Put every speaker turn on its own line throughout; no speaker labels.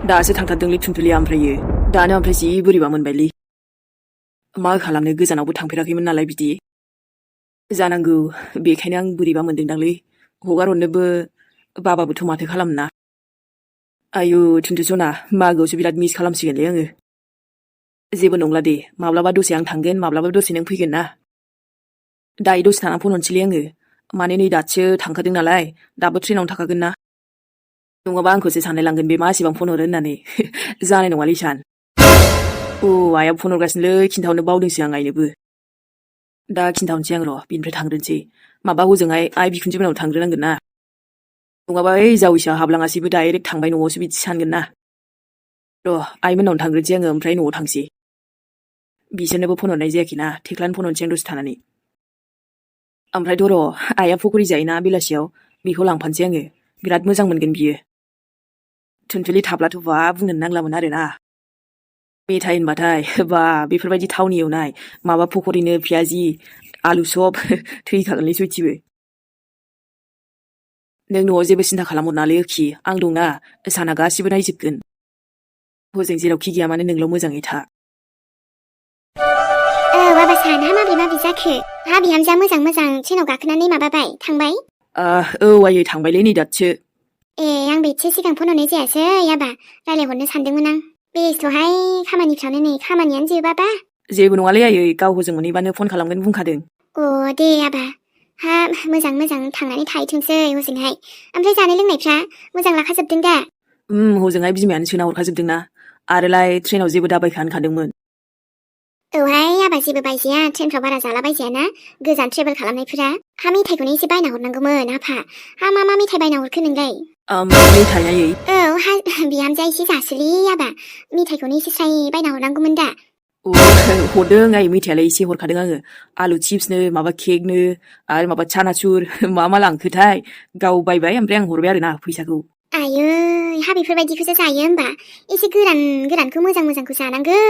दासो थांथारदोंलै थुनथुलिया ओमफ्रायो दानो ओमफ्राय जि बोरैबा मोनबायलै मा खालामनो गोजानावबो थांफेराखैमोन नालाय बिदि जानांगौ बेखायनो आं बोरैबा मोनदोंदांलै हगार हरनोबो बाबाबोथ' माथो खालामना आयु थुनथुसना मागोआवसो बिराद मिस खालामसिगोनलै आङो जेबो नंला दे माब्लाबा दसे आं थांगोन माब्लाबा दसे नों फैगोन ना दायो दसे थाना फन हरनोसैलै आङो माने नै दासो थांखादों नालाय दाबो ट्रेनावनो थाखागोन ना नङाबा आंखौसो सानलाय लांगोन बे मा एसेबां फन हरो होननानै जानाय नङालै सान आइया फन हरगासिनोलै खिन्थाहरनो बावदोंसो आं आइनोबो दा खिन्थाहरनोसै आं र' बिनिफ्राय थांग्रोनोसै माबा हजोंहाय आइ बिखुनजो मोनाव थांग्रोनांगोन ना नङाबा ओइ जावैसोआ हाबलाङासैबो डाइरेक्ट थांबाय न'आवसो बिदि सानगोन ना र' आइमोननावनो थांग्रोनोसै आङो ओमफ्राय न'आव थांसै बिसोरनोबो फन हरनाय जायाखैना थेख्लानो फन हरनोसै आं दसे थानानै ओमफ्रायथ' र' आइया पकरि जायोना बेलासियाव बेखौ लांफानोसै आङो बिराद मोजां मोनगोन बियो थुनथुलि थाब्लाथ' बा बुंनोनो नांलामोन आरोना मेथाइ होनबाथाय बा बेफोरबायदि थावनि एवनाय माबा पकरिनो पियाजि आलु सब थैखागोनलै सयथिबो नों न'आव जेबो सिन्था खालामहरनाङालै ओखि आं दंना साना गासिबो नायजोबगोन हजों जेरावखि गैया मानो नोंल' मोजाङै था
बाबा साना माबि जाखो हा बिहामजोआ मोजां ट्रेनाव गाखोनानै माबाबाय थांबाय
आयै थांबायलै नै दासो
आंबो एसे सिगां फन हरनाय जायासै आबा रायलायहरनो सानदोंमोन आं बेस्थ'हाय खामानिफ्रावनो नै खामानियानो जोबाबा
जेबो नङालै आयै गाव हजों मोनहैबानो फन खालामगोन बुंखादों
दे आबा हा मोजां थांनानै थाहैथोंसै हजोंहाय ओमफ्राय जानाय लोंनायफ्रा मोजां लाखाजोबदों दा
हजोंहाय बिमायानो सोना हरखाजोबदोंना आरोलाय ट्रेनाव जेबो दाबायखा होनखादोंमोन
औहाय आबा जेबो बायजाया ट्रेनफ्राव बारा जाला बायजायाना गोजान ट्रेभेल खालामनायफोरा हा मेथाइखौनो एसे बायना हरनांगौमोन आफा हा मा मेथाइ बायना हरखो नोंलाय
मेथाइ आयै
हा बिहामजोआ एसे जासोलै आबा मेथाइखौनो एसे स्राय बायना हरनांगौमोन दा
हरदों आयै मेथाइयालाय एसे हरखादों आङो आलु चिप्सनो माबा केकनो आरो माबा चानाचुर मा लांखोथाय गाव बायबाय ओमफ्राय आं हरबाय आरोना फैसाखौ
आयै हा बेफोरबायदिखौसो जायो होमबा एसे गोरानखौ मोजांखौ जानांगौ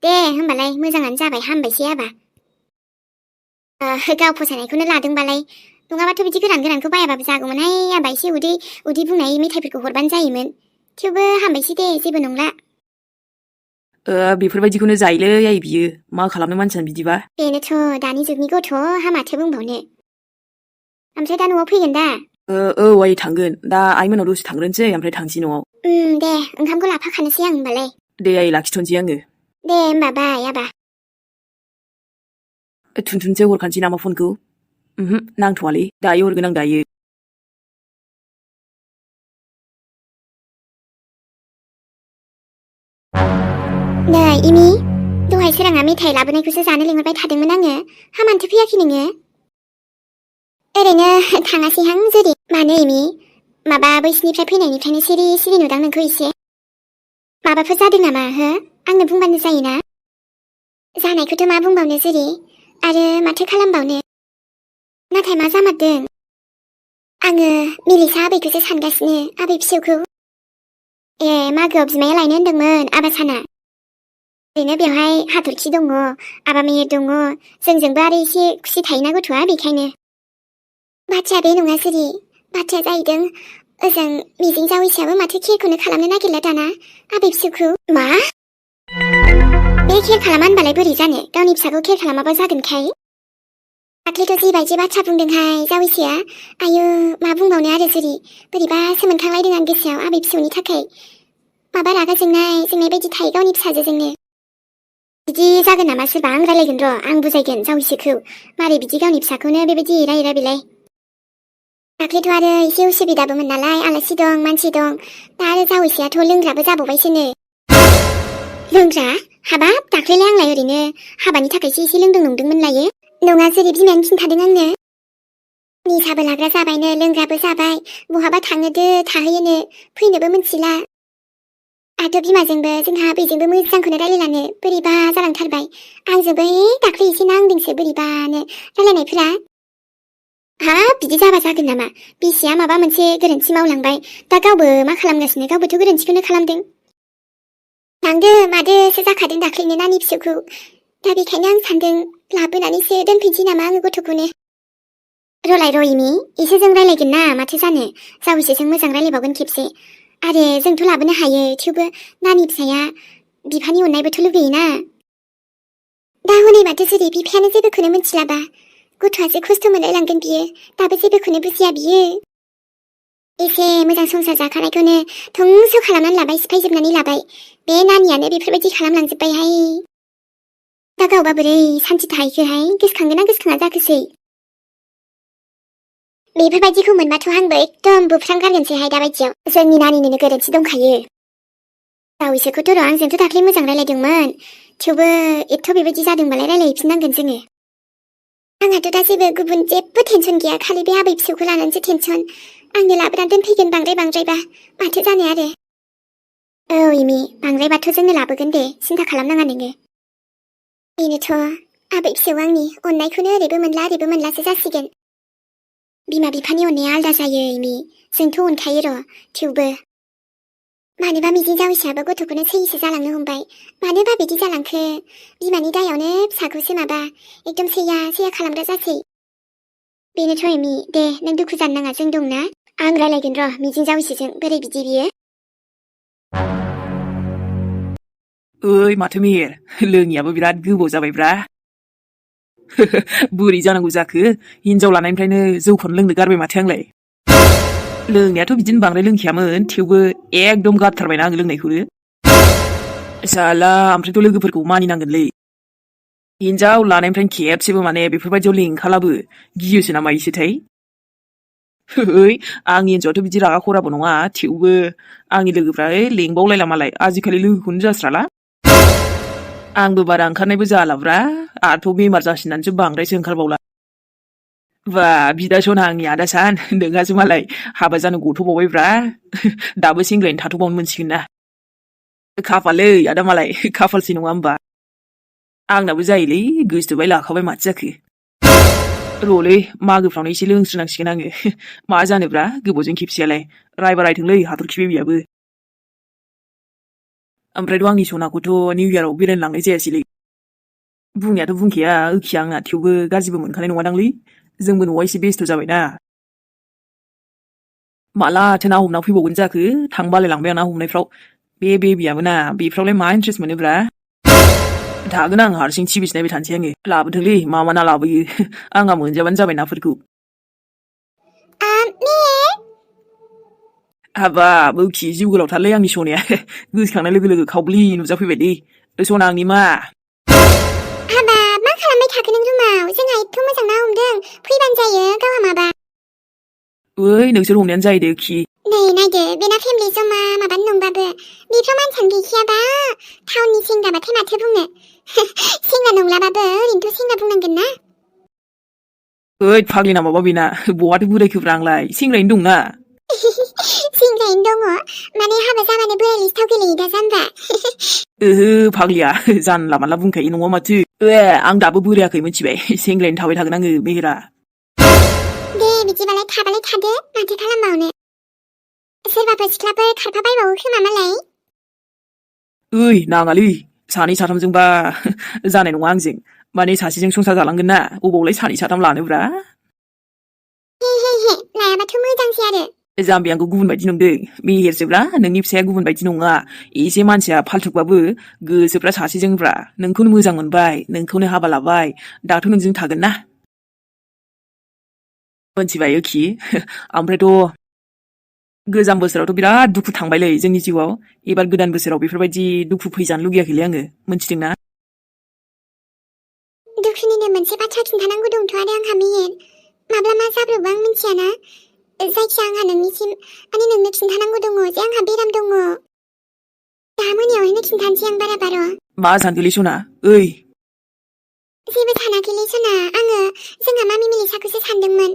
दे होमबालाय मोजाङानो जाबाय हामबायसै आबा गाव फसायनायखौनो लादोंबालाय नङाबाथ' बिदि गोरानखौ बायाबाबो जागौमोनहाय आबा एसे उदै बुंनाय मेथाइफोरखौ हरबानो जायोमोन थेवबो हामबायसै दे जेबो नंला
बेफोरबायदिखौनो जायोलै आयै बियो मा खालामनो मानसियानो बिदिबा
बेनोथ' दानि जुगनि गथ' हा माथो बुंबावनो ओमफ्राय दा न'आव फैगोन दा
आयै थांगोन दा आइमोनाव दसे थांग्रोनोसै ओमफ्राय थांसै न'आव
दे ओंखामखौ लाफाखानोसै आं होमबालाय
दे आयै लाखिथ'नोसै आङो
दे होमबा बाय आबा
थुनथुनसो हरखानोसै नामा फनखौ नांथ'वालै दायो हरगोन आं दायो
नै इमि दहाय सोराङा मेथाइ लाबोनायखौसो जानो लिंहरबाय थादोंमोन आङो हा मानोथो फैयाखै नोङो ओरैनो थाङासैहां जुदि मानो इमि माबा बैसिनिफ्राय फैनायनिफ्रायनो सिरि नुदां नोंखौ एसे माबाफोर जादों नामा हो आंनो बुंबानो जायोना जानायखौथ' मा बुंबावनो जुदि आरो माथो खालामबावनो नाथाय मा जामारदों आङो मिलिसा आबैखौसो सानगासिनो आबै फिसौखौ मागोआव बिमाया लायनो होनदोंमोन आबा साना ओरैनो बेवहाय हाथरखि दङ आबा मेहेर दङ जोंजोंबो आरो एसे खुसि थायोना गथ'आ बेखायनो बाथ्राया बे नङा जुदि बाथ्राया जाहैदों ओजों मिजिं जावैसोआबो माथो केरखौनो खालामनो नागिरला दाना आबै फिसौखौ मा बे केर खालामा होनबालाय बोरै जानो गावनि फिसाखौ केर खालामाबा जागोनखाय दाख्लैथ' जिबायदि बाथ्रा बुंदोंहाय जावैसोआ आयु मा बुंबावनो आरो जुदि बोरैबासो मोनखांलायदों आं गोसोआव आबै फिसौनि थाखाय माबा रागा जोंनाय बायदि थायो गावनि फिसाजोजोंनो बिदि जागोन नामा सोरबा आं रायलायगोन र' आं बुजायगोन जावैसोखौ मारै बिदि गावनि फिसाखौनो बेबायदि रायरा बेलाय दाख्लैथ' आरो एसे उसुबिदाबोमोन नालाय आलासि दं मानसि दं दा आरो जावैसोआथ' लोंग्राबो जाबावबायसोनो लोंग्रा हाबाब दाख्लैलाय आंलाय ओरैनो हाबानि थाखायसो एसे लोंदों नंदोंमोन लायो नङा जेरै बिमायानो खिन्थादों आंनो निसाबो लाग्रा जाबायनो लोंग्राबो जाबाय बहाबा थाङोदो थाहैयोनो फैनोबो मोनथिला आरो बिमाजोंबो जोंहा आबैजोंबो मोजांखौनो रायलायलानो बोरैबा जालांथारबाय आंजोंबो दाख्लै एसे नांदोंसो बोरैबानो रायलायनायफोरा हाब बिदि जाबा जागोन नामा बिसिया माबा मोनसे गोरोन्थि मावलांबाय दा गावबो मा खालामगासिनो गावबोथ' गोरोन्थिखौनो खालामदों लांदो मादोसो जाखादों दाख्लैनो नानि फिसौखौ दा बेखायनो आं सानदों लाबोनानैसो दोनफैनोसै नामा आङो गथ'खौनो रलाय रयिनि एसे जों रायलायगोन ना माथो जानो जावैसोजों मोजां रायलायबावगोन खेबसे आरो जोंथ' लाबोनो हायो थेवबो नानि फिसाया बिफानि अननायबोथ' लुगैयोना दा हनै माथो जेरै बिफायानो जेबोखौनो मिथिलाबा गथ'आसो खस्थ' मोनलायलांगोन बियो दाबो जेबोखौनो बुजिया बियो एसे मोजां संसार जाखानायखौनो धंस' खालामनानै लाबाय सिफायजोबनानै लाबाय बे नानियानो बेफोरबायदि खालामलांजोब्बायहाय दा गावबा बोरै सान्थि थाहैखोहाय गोसोखांगोना गोसोखाङा जाखोसै बेफोरबायदिखौ मोनबाथ' आंबो एकदम बुफ्रांगारगोनसैहाय दाबायदियाव जोंनि नानिनिनो गोरोन्थि दंखायो बावैसोखौथ' र' आंजोंथ' दाख्लै मोजां रायलायदोंमोन थेवबो एथ' बेबायदि जादोंबालाय रायलायहैफिननांगोन जोङो आंहाथ' दा गुबुन जेबो टेनसन गैया खालि बे आबै फिसौखौ लानानैसो टेनसन आंनो लाबोनानै दोनफैगोन बांद्रायबा माथो जानो आरो औ इमि बांद्रायबाथ' जोंनो लाबोगोन दे सिन्था खालामनाङा नोङो बेनोथ' आबै फिसौ आंनि अननायखौनो ओरैबो मोनला ओरैबो मोनलासो जासिगोन बिमा बिफानि अननाया आलदा जायो इमि जोंथ' अनखायो र' थेवबो मानोबा मिजिं जावैसोआबो गथ'खौनो सैयैसो जालांनो हमबाय मानोबा बिदि जालांखो बिमानि दायावनो फिसाखौसो माबा एकदम सैया खालामग्रा जासै बेनोथ' इमि दे नों दुखु जानो नाङा जों दंना आं रायलायगोन र' मिजिं जावैसोजों बोरै बिदि बियो
ओइ माथो मेहेर लोङियाबो बिराद गोबाव जाबायब्रा बोरै जानांगौ जाखो हिनजाव लानायनिफ्रायनो जौखौनो लोंनो गारबाय माथो आंलाय लोंनायाथ' बिदिनो बांद्राय लोंखायामोन थेवबो एकदम गारथारबायना आं लोंनायखौनो साला ओमफ्रायथ' लोगोफोरखौ मानिनांगोनलै हिनजाव लानायनिफ्रायनो खेबसेबो माने बेफोरबायदियाव लिंखालाबो गियोसो ना मायोसोथाय है आंनि हिनजावाथ' बिदि रागा खराबो नङा थेवबो आंनि लोगोफ्रा लेंबावलायला मालाय आजिखालि लोगोखौनो जास्राला आंबो बारा ओंखारनायबो जालाब्रा आंथ' बेमार जासिनानैसो बांद्रायसो ओंखारबावला बा बिदा सना आंनि आदा सान नोंहासो मालाय हाबा जानो गथ'बावबायब्रा दाबो सेंग्रायैनो थाथ'बावनो मोनसिगोन ना खाफालै आदा मालाय खाफालसै नङा होमबा आंनाबो जायोलै गोसथोबाय लाखाबाय माथो जाखो र'लै मागोफ्रावनो एसे लोंस्रोनांसिगोन आङो मा जानोब्रा गोबावजों खेबसेयालाय रायथोंलै हाथरखि बेबियाबो ओमफ्रायथ' आंनि सनाखौथ' निउ इयाराव बेरायनो लांनाय जायासैलै बुंनायाथ' बुंखाया ओखिया आंना थेवबो गाज्रिबो मोनखानाय नङादांलै जोंबो न'आ एसे बेस्थ' जाबायना मालाथो ना हमना फैबावगोन जाखो थांबालायलांबाय आं ना हमनायफ्राव बे बेबियाबो ना बेफ्रावलाय मा इन्ट्रेस्ट मोनोब्रा थागोन आं हारसिं टिभिसो नायबाय थानोसै आङो लाबोथोंलै मा ना लाबोयो आंहा मोनजाबानो जाबाय नाफोरखौ हाबाब ओखि जिउ गोलावथारलै आंनि सनाया गोसोखांनाय लोगो लोगो खावब्लि नुजाफैबायलै सना आंनि मा
हाबाब मा खालामबाय थाखो नों रुमाव जोंहा एथ' मोजां ना हमदों फैबानो जायो गावहा माबा
ओइ नोंसोर हमनायानो जाहैदो खि
नै नायदो बेना फेमिलि जमा माबानो नंबाबो बेफ्राव मानसियानो गैखायाबा टाउननि सेंग्राबाथाय माथो बुंनो सेंग्रा नंलाबाबो ओरैनोथ' सेंग्रा बुंनांगोन ना
ओइ फाग्लि नामाबा बेना बहाथो बोरायखोब्रा आंलाय सेंग्रायैनो दंना
सेंग्रायैनो दङ माने हाबा जाबानो बोराय लिस्टाव गेलेयो दा जाम्बा
ओहो फाग्लिया जानला मानला बुंखायो नङा माथो आं दाबो बोरायाखै मिथिबाय सेंग्रायैनो थाबाय थागोन आङो मेहेरा
दे बिदिबालाय थाबालाय थादो माथो खालामबावनो सोरबाफोर सिख्लाफोर खारफाबायबावो खोमा मालाय
ओइ नाङालै सानै साथामजोंबा जानाय नङा आंजों माने सासेजों संसार जालांगोन ना अबावलाय सानै साथाम लानोब्रा
हे लायाबाथ' मोजांसै आरो
जाम्बि आंखौ गुबुन बायदि नंदों मेहेरसोब्रा नोंनि फिसाया गुबुन बायदि नङा एसे मानसिया फाल्थुकबाबो गोसोफ्रा सासेजोंब्रा नोंखौनो मोजां मोनबाय नोंखौनो हाबा लाबाय दाथ' नोंजों थागोन ना मोनथिबाय ओखि ओमफ्रायथ' गोजाम बोसोरावथ' बिराद दुखु थांबायलै जोंनि जिउआव एबार गोदान बोसोराव बेफोरबायदि दुखु फैजानो लुगैयाखैलै आङो मोनथिदोंना
दुखुनिनो मोनसे बाथ्रा खिन्थानांगौ दंथ' आरो आंहा मेहेर माब्ला मा जाब्रबो आं मिथियाना जायखिया आंहा नोंनिसिम माने नोंनो खिन्थानांगौ दङ जे आंहा बेराम दङ दा मोनायावहायनो खिन्थानोसै आं बारा बार'
मा सानखोलै सना ओइ
जेबो सानाखैलै सना आङो जोंहा मामि मिलिसाखौसो सानदोंमोन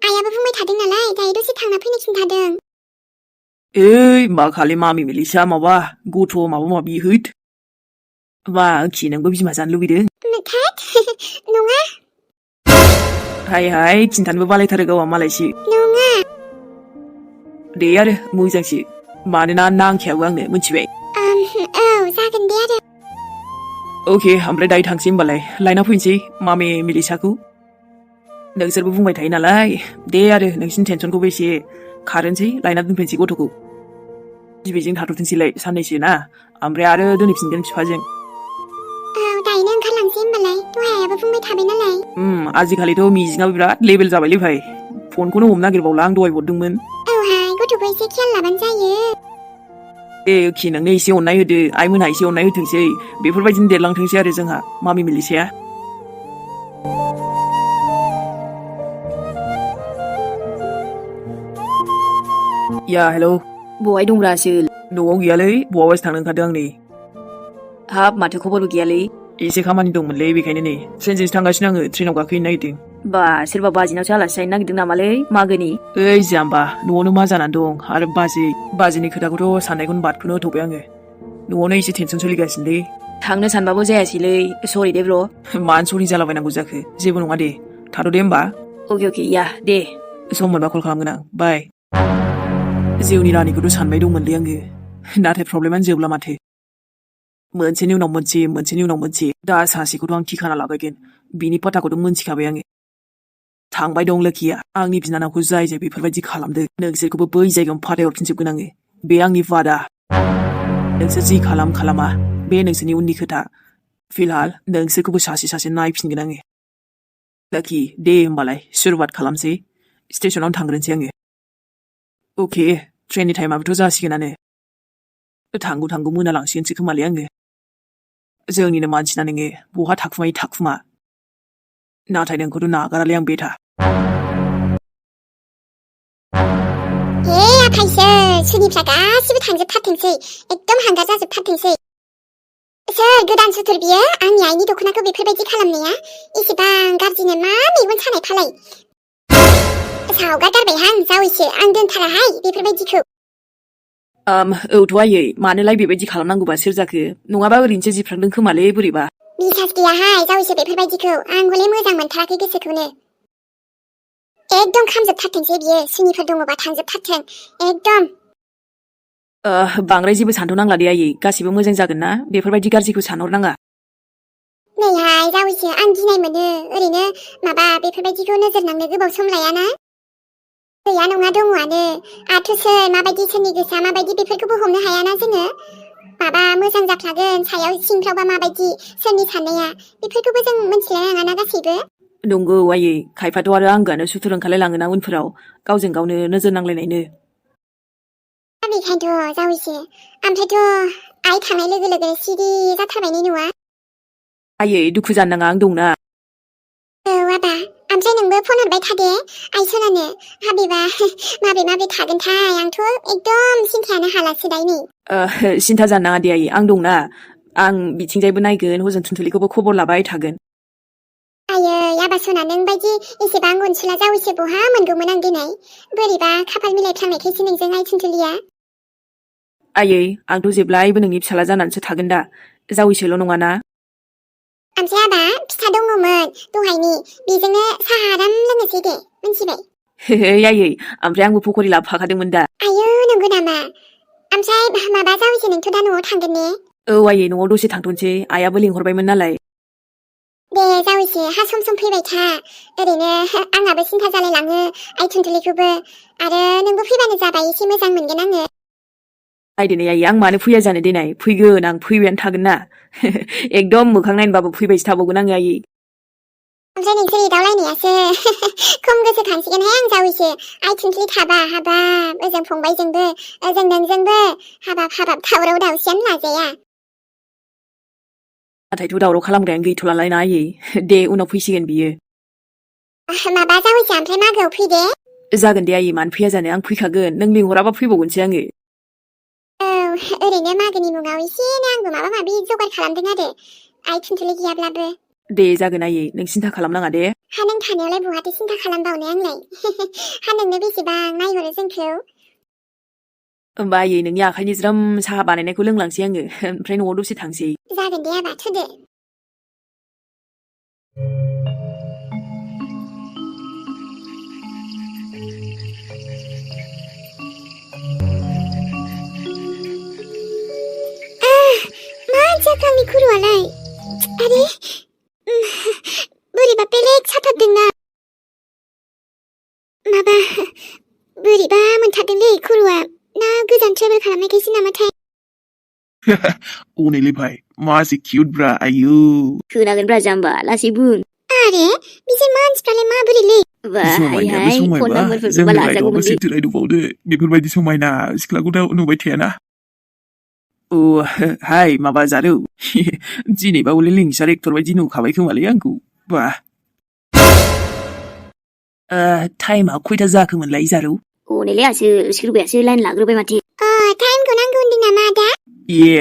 आइयाबो बुंबाय थादों नालाय दायो दसे थांना फैनो खिन्थादों
ओइ मा खालि मामि मिलिसा माबा गथ' माबा माबि हैद मा ओखि नोंबो बिमा जानो लुबैदों
नङा
हाय खिन्थानोबो बालायथारो गावहा मालायसो
नङा
दे आरो मोजांसो मानोना नांखायाबो आंनो मिथिबाय
औ जागोन दे आरो
अके ओमफ्राय दायो थांसै होमबालाय लायना फैनोसै मामि मिलिसाखौ नोंसोरबो बुंबाय थायो नालाय दे आरो नोंसिनि टेनसनखौबो एसे खारोनोसै लायना दोनफैनोसै गथ'खौ बेजों थाथ'थोंसैलाय साननैसो ना ओमफ्राय आरो दोनहैफिनगोन बिफाजों
औ दायोनो ओंखारलांसै होमबालाय दहाय आयाबो बुंबाय थाबाय नालाय
आजिखालिथ' मिजिङाबो बिराद लेबेल जाबायलै भाइ फनखौनो हमनो नागिरबावला आं दहाय हरदोंमोन
औहाय गथ'खौ एसे खेयाल लाबानो जायो
खि नोंनो एसे अननाय होदो आइमोनहा एसे अननाय होथोंसै बेफोरबायदिनो देरलांथोंसै आरो जोंहा मामि मिलिसाया या हेलौ बहाय दंब्रा आसोल न'आव गैयालै बहाबासो थांनो ओंखारदों आं नै हाब माथो खबरबो गैयालै एसे खामानि दंमोनलै बेखायनो नै ट्रेनजोंसो थांगासिनो आङो ट्रेनाव गाखोहैनो नागिरदों बा सोरबा बाजिनावसो आलासि जाहैनो नागिरदों नामालै मागोनि ओइ जाम्बा न'आवनो मा जानानै दं आरो बाजिनि खोथाखौथ' साननायखौनो बादखौनो होथ'बाय आङो न'आवनो एसे टेनसन सोलिगासिनोलै थांनो सानबाबो जायासैलै सरि दे ब्र मानो सरि जालाबायनांगौ जाखो जेबो नङा दे थाथ' दे होमबा अके या दे सम मोनबा कल खालामगोन आं बाय जिउनि रानिखौथ' सानबाय दंमोनलै आङो नाथाय प्रब्लेमानो जोबला माथो मोनसेनि उनाव मोनसे दा सासेखौथ' आं थिखाना लाबायगोन बिनि पताखौथ' मोनथिखाबाय आङो थांबाय दं लोखिया आंनि बिनानावखौ जाय बेफोरबायदि खालामदों नोंसोरखौबो बै जायगायावनो फाथायहरफिनजोबगोन आङो बे आंनि वादा नोंसोर जि खालामा बे नोंसोरनि उननि खोथा फिलहाल नोंसोरखौबो सासे नायफिनगोन आङो लोखि दे होमबालाय सुरुवात खालामसै स्टेसनावनो थांग्रोनोसै आङो अके ट्रेननि टाइमाबोथ' जासिगोनानो थांगौ मोनालांसिगोनसो खोमालै आङो जोंनिनो मानसिना नोङो बहा थाखुमा नाथाय नोंखौथ' नागारालै आं बेथा
हे आखायसो सुनिफ्रा गासिबो थांजोबथारथोंसै एकदम हांगार जाजोबथारथोंसै सोर गोदान सुथुर बियो आंनि आइनि दख'नाखौ बेफोरबायदि खालामनाया एसेबां गाज्रिनो मा मेगन सानाय फालाय सावगार गारबायहां जावैसो आं दोनथाराहाय बेफोरबायदिखौ
औथ' आयै मानोलाय बेबायदि खालामनांगौबा सोर जाखो नङाबा ओरैनोसो जिफ्रांदों खोमालै बोरैबा
बिसास गैयाहाय जावैसो बेफोरबायदिखौ आं हले मोजां मोनथाराखै गोसोखौनो एकदम खामजोबथारथोंसै बियो सुनिफोर दङबा थांजोबथारथों एकदम
बांद्राय जेबो सानथ'नांला दे आयै गासिबो मोजां जागोन ना बेफोरबायदि गाज्रिखौ सानहरनाङा
नैहाय जावैसो आं गिनाय मोनो ओरैनो माबा बेफोरबायदिखौ नोजोर नांनो गोबाव सम लायाना गैया नङा दङआनो आथुसै माबायदि सोरनि गोसोआ माबायदि बेफोरखौबो हमनो हायाना जोङो माबा मोजां जाफ्लागोन सायाव सिंफ्रावबा माबायदि सोरनि साननाया बेफोरखौबो जों मोनथिलायनाङाना गासैबो
नंगौ आयै खायफाथ' आरो आंगानो सुथुर ओंखारलायलाङोना उनफोराव गावजों गावनो नोजोर नांलायनायनो
बेखायनोथ' जावैसो ओमफ्रायथ' आइ थांनाय लोगो लोगो सिरि जाथारबाय ने न'आ
आयै दुखु जानो नाङा आं दंना
औ आदा ओमफ्राय नोंबो फन हरबाय थादे आइ सनानो हाबिबा माबे थागोनथाय आंथ' एकदम सिन्थायानो हालासो दाय नै
सिन्था जानो नाङा दे आयै आं दंना आं बिथिंजायबो नायगोन हजों थुनथुलिखौबो खबर लाबाय थागोन
आयै आबा सना नों बायदि एसेबां अनसुला जावैसो बहा मोनगौमोन आं दिनै बोरैबा खाफाल मिलायफ्लांनायखायसो नोंजों आइ थुनथुलिया
आयै आंथ' जेब्लायबो नोंनि फिसाला जानानैसो थागोन दा जावैसोल' नङाना
ओमफ्राय आबा फिथा दङमोन दहायनि बेजोंनो साहा आराम लोंनोसै दे मिन्थिबाय
आयै ओमफ्राय आंबो पकरि लाबोफाखादोंमोन दा
आयौ नंगौ नामा ओमफ्राय माबा जावैसो नोंथ' दा न'आव थांगोन ने
औ आयै न'आव दसे थांथ'नोसै आइयाबो लिंहरबायमोन नालाय
दे जावैसो हा सम सम फैबाय था ओरैनो आंहाबो सिन्था जालायलाङो आइ थुनथुलिखौबो आरो नोंबो फैबानो जाबाय एसे मोजां मोनगोन आङो
नायदो आयै आं मानो फैया जानो देनाय फैगोन आं फैबायानो थागोन ना एकदम मोखां नायनोबाबो फैबायसो थाबावगोन आङो आयै
ओमफ्राय नोंसोर एदावलायनायासो खम गोसोखांसिगोनहाय आं जावैसो आइ थुनथुलि थाबा हाबाब ओजों फंबायजोंबो ओजों नोंजोंबो हाबाब दावराव दावसियानो लाजाया
नाथायथ' दावराव खालामग्रायानो गैथ'लालाय ना आयै दे उनाव फैसिगोन बियो
माबा जावैसो ओमफ्राय मागोआव फै दे
जागोन दे आयै मानो फैया जानो आं फैखागोन नों लिंहराबा फैबावगोनसो आङो
औ ओरैनो मागोनि मुङाव एसेनो आंबो माबा माबि जगार खालामदों आरो आइ थुनथुलि गैयाब्लाबो
दे जागोन आयै नों सिन्था खालामनाङा दे
हा नों थानायावलाय बहाथो सिन्था खालामबावनो आंलाय हा नोंनो बेसेबां नायहरो जोंखौ
होमबा आयै नोंनि आखाइनि ज्रोम साहा बानायनायखौ लोंलांसै आङो ओमफ्राय न'आव दसे थांसै
जागोन दे आबा थुदो मा जाखो आंनि खर'आलाय आरे बोरैबा बेलेग साथारदोंना माबा बोरैबा मोनथारदोंलै खर'आ ना गोजान ट्रेभेल खालामनायखायसो नामाथाय
अनेलै भाइ मासि किउट ब्रा आयु
खोनागोनब्रा जाम्बा लासै बुं
आरे बिसोर मानसिफ्रालाय माबोरैलै
बाहायहाय फन
समायनायाबो
नाम्बारफोरखौबा
जोंनि लाइफआवबो
लाजागौमोनलै
सेथु रायदुबावदो बेफोरबायदि समायना सिख्लाखौथ' नुबाय थायाना अ हाय माबा जारौ दिनैबा हले लिंसार एक्टर बायदि नुखाबाय खोमालै आंखौ बा टाइमा खयथा जाखोमोनलाय जारौ
हनेलै आसो सोरबायासो लाइन लाग्रोबाय माथो
टाइमखौ नांगौ होनदों नामा आदा
ए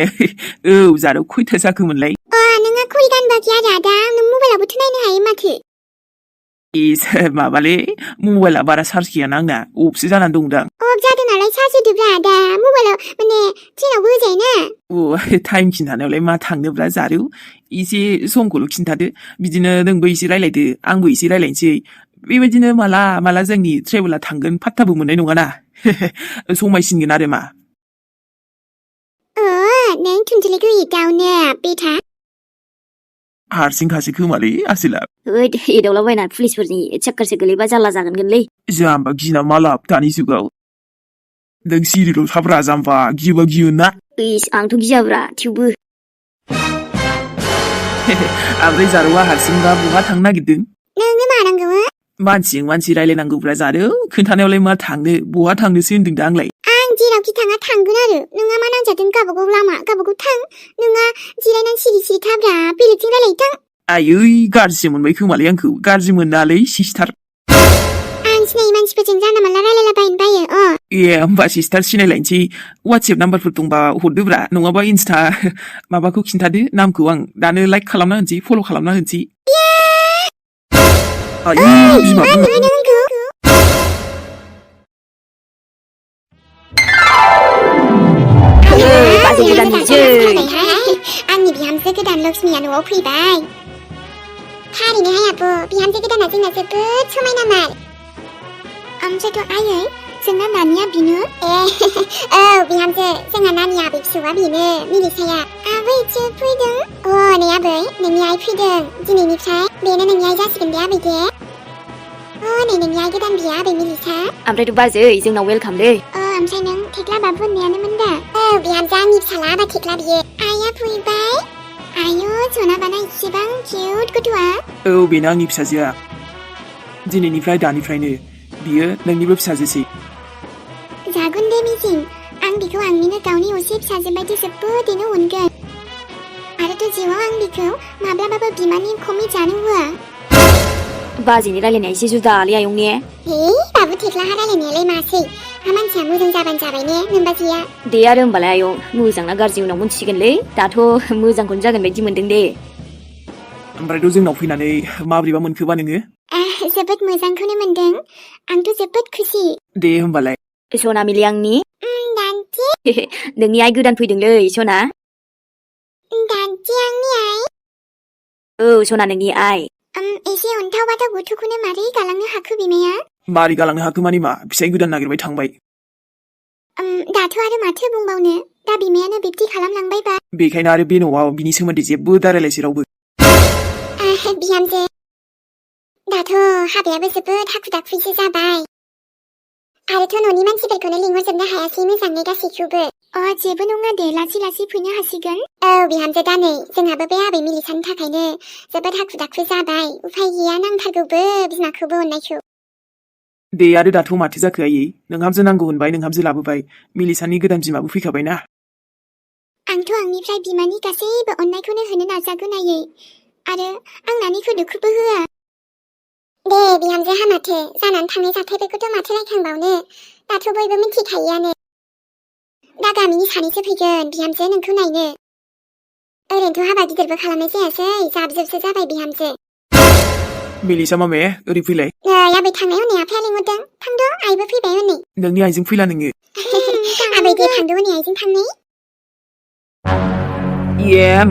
औ जारौ खयथा जाखोमोनलाय
नोंहा घरि गानबाखै आरो आदा नों मबाइलावबोथ' नायनो हायो माथो
माबालै मबाइला बारा चार्ज गैयाना आंना अफसो जानानै दंदां
अफ जादों नालाय चार्ज होदोब्रा आदा मबाइलाव माने ट्रेनावबो होजायोना
टाइम खिन्थानायावलाय मा थांनोब्रा जारौ एसे समखौल' खिन्थादो बिदिनो नोंबो एसे रायलायदो आंबो एसे रायलायनोसै बेबायदिनो माला माला जोंनि ट्रेभेला थांगोन फात्ताबो मोननाय नङाना समायसिनगोन आरो मा
नों थुनथिलिखौ एदावनो बेथा
हारसिंखासो खोमालै आसोला
होद एदावलाबायना पुलिसफोरनि चक्करसो गोलैबा जारला जागोनलै
जाम्बा गिना मा लाब दानि जुगाव नों सिरिल' थाब्रा जाम्बा गियोबा गियो ना
इस आंथ' गियाब्रा थेवबो
ओमफ्राय जारौआ हारसिंबा बहा थांनो नागिरदों
नोंनो मा नांगौ
मानसिजों मानसि रायलायनांगौब्रा जारौ खोन्थानायावलाय मा थांनो बहा थांनोसो होनदों दा आंलाय
आं जेरावखि थाङा थांगोन आरो नोंहा मा नांजादों गावबागाव लामा गावबागाव थां नोंहा जिरायनानै सिरि सिरि थाब्रा बेलेगथिं रायलाय थां
आयै गाज्रिसो मोनबाय खोमालै आंखौ गाज्रि मोनालै सिस्टार
आं सिनायै मानसिफोरजों जानला मानला रायलायलाबायनो बायो
ए होमबा सिस्टार सिनायलायनोसै वाट्सएप नाम्बारफोर दंबा हरदोब्रा नङाबा इन्स्टा माबाखौ खिन्थादो नामखौ आं दानो लाइक खालामना होनोसै फल' खालामना होनोसै आयै बिमा
बाजै गोदाननि जै
आंनि बिहामजो गोदान लक्ष्मिया न'आव फैबाय थारैनोहाय आब' बिहामजो गोदाना जोंना जोबोद समायनामार ओमफ्रायथ' आयै जोंना नानिया बेनो औ बिहामजो जोंहा नानि आबै फिसौआ बेनो मिलिसाया आबैसो फैदों नै आबै नोंनि आइ फैदों दिनैनिफ्राय बेनो नोंनि आइ जासिगोन दे आबै दे नै नोंनि आइ गोदान बिया आबै मिलिसा
ओमफ्रायथ' बाजै जोंनाव वेलकामलै
ओमफ्राय नों थेख्ला बाबु होननायानोमोन दा बिहामजो आंनि फिसाला आबा थेख्ला बियो आइया फैबाय आयु सनाबाना इसेबां किउट गथ'आ
औ बेनो आंनि फिसाजोआ दिनैनिफ्राय दानिफ्रायनो बियो नोंनिबो फिसाजोसै
जागोन दे मिजिं आं बिखौ आंनिनो गावनि असे फिसाजो बायदि जोबोदैनो अनगोन आरोथ' जिउआव आं बिखौ माब्लाबाबो बिमानि खमि जानो होआ
बाजैनि रायलायनाया एसे जुदालै आयं ने
बाबु थेख्लाहा रायलायनायालाय मासै हा मानसिया मोजां जाबानो जाबाय ने नोमबाजैया
दे आरो होमबालाय आयं मोजां ना गाज्रि उनाव मोनथिसिगोनलै दाथ' मोजांखौनो जागोन बायदि मोनदों दे
ओमफ्रायथ' जोंनाव फैनानै माबोरैबा मोनखोबा नोङो
जोबोद मोजांखौनो मोनदों आंथ' जोबोद खुसि
दे होमबालाय
सना मिलि आंनि
दान्थि
नोंनि आइ गोदान फैदोंलै सना
दान्थि आंनि आइ
औ सना नोंनि आइ
एसे अन्थाव बाथाव गथ'खौनो मारै गालांनो हाखो बिमाया
मारै गालांनो हाखो माने मा फिसाइ गोदान नागिरबाय थांबाय
दाथ' आरो माथो बुंबावनो दा बिमायानो बिब्दि खालामलांबायबा
बेखायनो आरो बे न'आव बिनि सोमोन्दै जेबो दारायलायसै रावबो
बिहामजो दाथ' हाबायाबो जोबोद हाखु दाखुसो जाबाय आरोथ' न'नि मानसिफोरखौनो लिंहरजोबनो हायासै मोजाङै गासैखौबो जेबो नङा दे लासै लासै फैनो हासिगोन बिहामजो दा नै जोंहाबो बे आबै मिलिसानि थाखायनो जोबोद हाखु दाखु जाबाय उफाय गैया नांथारगौबो बिमाखौबो अननायखौ
दे आरो दाथ' माथो जाखो आयै नोंहामजो नांगौ होनबाय नोंहामजो लाबोबाय मिलिसानि गोदान बिमाबो फैखाबायना
आंथ' आंनिफ्राय बिमानि गासैबो अननायखौनो होनो नाजागोन आयै आरो आं नानिखौ दुखुबो होआ दे बिहामजो हामाथो जानानै थांनाय जाथायफोरखौथ' माथो रायखांबावनो दाथ' बयबो मिथिखायोआनो दा गामिनि सानैसो फैगोन बिहामजो नोंखौ नायनो ओरैनोथ' हाबा गिदिरबो खालामनाय जायासै जाबजोबसो जाबाय बिहामजो
मिलिसा मामे ओरै फैलाय
आबै थांनाय हनै आफाया लिंहरदों थांद' आइबो फैबाय हनै
नोंनि आइजों फैला नोङो
आबै दे थांद' हनै आइजों थांनो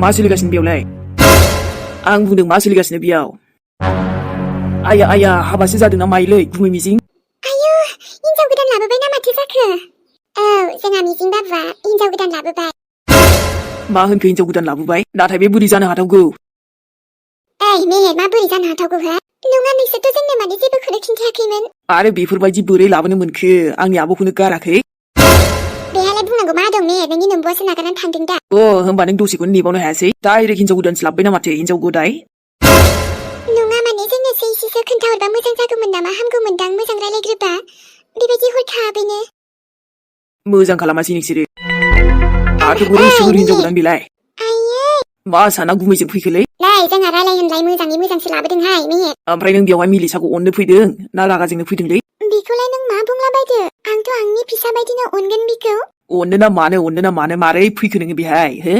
मा सोलिगासिनो बेयावलाय आं बुंदों मा सोलिगासिनो बेयाव आया हाबासो जादोंना माइलै गुमै मिजिं
आयु हिनजाव गोदान लाबोबाय ना माथो जाखो जोंहा मिजिं बाबुआ हिनजाव गोदान लाबोबाय
मा होनखो हिनजाव गोदान लाबोबाय नाथाय बे बोरै जानो हाथावगौ
मेहेर मा बोरै जानो हाथावगौ हो नङा नोंसोरथ' जोंनो माने जेबोखौनो खिन्थायाखैमोन
आरो बेफोरबायदि बोरै लाबोनो मोनखो आंनि आब'खौनो गाराखै
नोंनि नोमबुआसो नागारनानै थांदों दा
होमबा नों दसेखौनो नेबावनो हायासै डाइरेक्ट हिनजाव गोदान स्लाबबाय ना माथो हिनजाव गोदाय
नङा माने जोंनोसो एसेसो खोन्थाहरबा मोजां जागौमोन नामा हामगौमोनदां मोजां रायलायग्रोबा बेबायदि हरखाबैनो
मोजां खालामासै नोंसोरो आरो बोरै सोर हिनजाव गोदान बेलाय
आयै
मा साना गुमैजों फैखोलै
नै जोंहा रायलाय होनलाय मोजाङै मोजांसो लाबोदोंहाय मेहेर
ओमफ्राय नों बेवहाय मिलिसाखौ अननो फैदों ना रागा जोंनो फैदोंलै
बेखौलाय नों मा बुंलाबायदो आंथ' आंनि फिसा बायदिनो अनगोन बिखौ
अननो ना मानो मारै फैखो नोङो बेहाय हो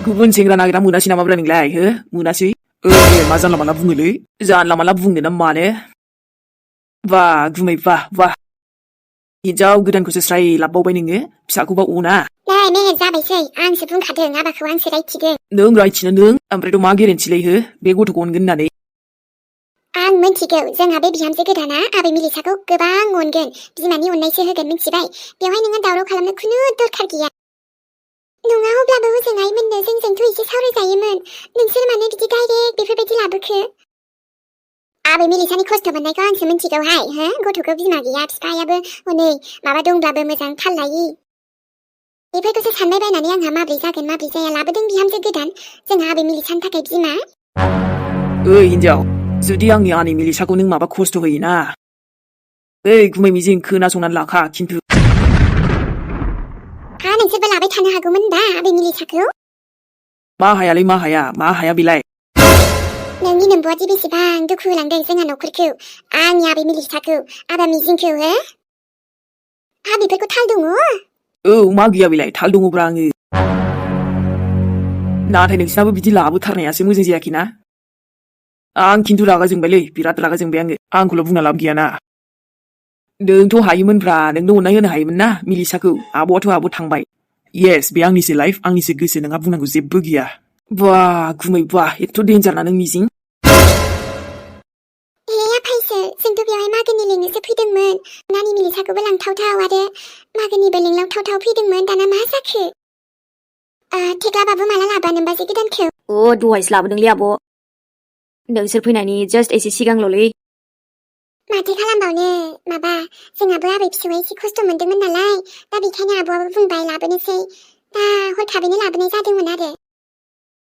गुबुन सेंग्रा नागिरना मोनासै नामाब्रा नोंलाय हो मोनासै मा जानला मानला बुङोलै जानला मानला बुंनो ना मानो बा गुमै बा हिनजाव गोदानखौसो स्राय लाबबावबाय नोङो फिसाखौबा अना
नै मेहेर जाबायसै आंसो बुंखादों हाबाखौ आंसो रायथिदों
नों रायथिनो नों ओमफ्रायथ' मा गेरेन्थिलै हो बे गथ'खौ अनगोन होननानै
आं मिन्थिगौ जोंहा बे बिहामजो गोदाना आबै मिलिसाखौ गोबां अनगोन बिमानि अननायसो होगोन मिन्थिबाय बेवहाय नोङो दावराव खालामनो खुनु दरखार गैया नङा अब्लाबो हजोंहाय मोननो जोंजोंथ' एसे सावरायजायोमोन नोंसोर मानो बिदि डाइरेक्ट बेफोरबायदि लाबोखो आबै मिलिसानि खस्थ' मोननायखौ आंसो मिन्थिगौहाय हो गथ'खौ बिमा गैया बिफायाबो हनै माबा दंब्लाबो मोजां थाल लायि बेफोरखौसो सानबाय बायनानै आंहा माब्रै जागोन माब्रै जाया लाबोदों बिहामजो गोदान जोंहा आबै मिलिसानि थाखाय बिमा
हिनजाव जुदि आंनि आनै मिलिसाखौ नों माबा खस्थ' होयोना गुमै मिजिं खोनासंनानै लाखा खिन्थु
नोंसोरबो लाबाय थानो हागौमोन दा आबै मिलिसाखौ
मा हाया बेलाय
नोंनि नोमबुआदि बेसेबां दुखु होलांदों जोंहा न'खरखौ आंनि आबै मिलिसाखौ आदा मिजिंखौ हो बेफोरखौ थाल दङ
मा गैया बेलाय थाल दङब्रा आङो नाथाय नोंसिनाबो बिदि लाबोथारनायासो मोजां जायाखैना आं खिन्थु रागा जोंबायलै बिराद रागा जोंबाय आंखौल' बुंना लाब गैयाना नोंथ' हायोमोनब्रा नोंनो अननाय होनो हायोमोन ना मिलिसाखौ आब'आथ' आब' थांबाय येस बे आंनिसो लाइफ आंनिसो गोसो नोंहा बुंनांगौ जेबो गैया बा गुमै एथ' देन्जार ना नों मिजिं
आफायसो जोंथ' बेवहाय मागोनि लिंनोसो फैदोंमोन नानि मिलिसाखौबो लांथावथाव आरो मागोनिबो लिंलांथावथाव फैदोंमोन दाना मा जाखो थेख्लाबाबो माला लाबा नोमबाजै गोदानखौ
दहायसो लाबोदोंलै आब' नोंसोर फैनायनि जास्ट एसे सिगांल'लै
माथो खालामबावनो माबा जोंहाबो आबै फिसौआ एसे खस्थ' मोनदोंमोन नालाय दा बेखायनो आब'आबो बुंबाय लाबोनोसै दा हरखाबैनो लाबोनाय जादोंमोन आरो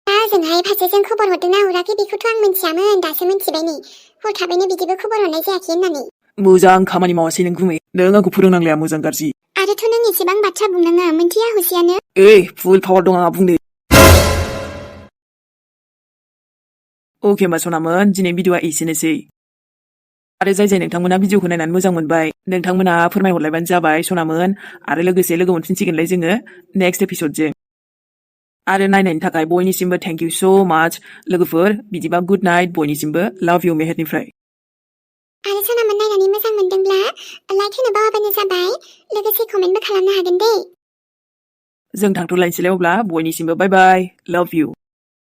दा ओजोंहाय फारसेजों खबर हरदोंना हराखै बेखौथ' आं मिन्थियामोन दासो मिन्थिबाय नै हरखाबैनो बिदिबो खबर हरनाय जायाखै होननानै
मोजां खामानि मावासै नों गुमै नों आंखौ फोरोंनांलाया मोजां गाज्रि
आरोथ' नों एसेबां बाथ्रा बुंनाङा मोनथिया हुसियानो
फुल पावार दं आंहा बुंनो अके होमबा सनामोन दिनै भिडिअआ एसेनोसै आरो जाय नोंथांमोना भिडिअखौ नायनानै मोजां मोनबाय नोंथांमोना फोरमायहरलायबानो जाबाय सनामोन आरो लोगोसे लोगो मोनफिनसिगोनलाय जोङो नेक्स्ट एपिसडजों आरो नायनायनि थाखाय बयनिसिमबो थेंक इउ सो माच लोगोफोर बिदिबा गुड नाइट बयनिसिमबो लाभ इउ मेहेरनिफ्राय
आरो सनामोन नायनानै मोजां मोनदोंब्ला लाइक होनो बावाबानो जाबाय लोगोसे कमेन्टबो खालामनो हागोन दे
जों थांथ'लायनोसैलाय अब्ला बयनिसिमबो बाय बाय लाभ इउ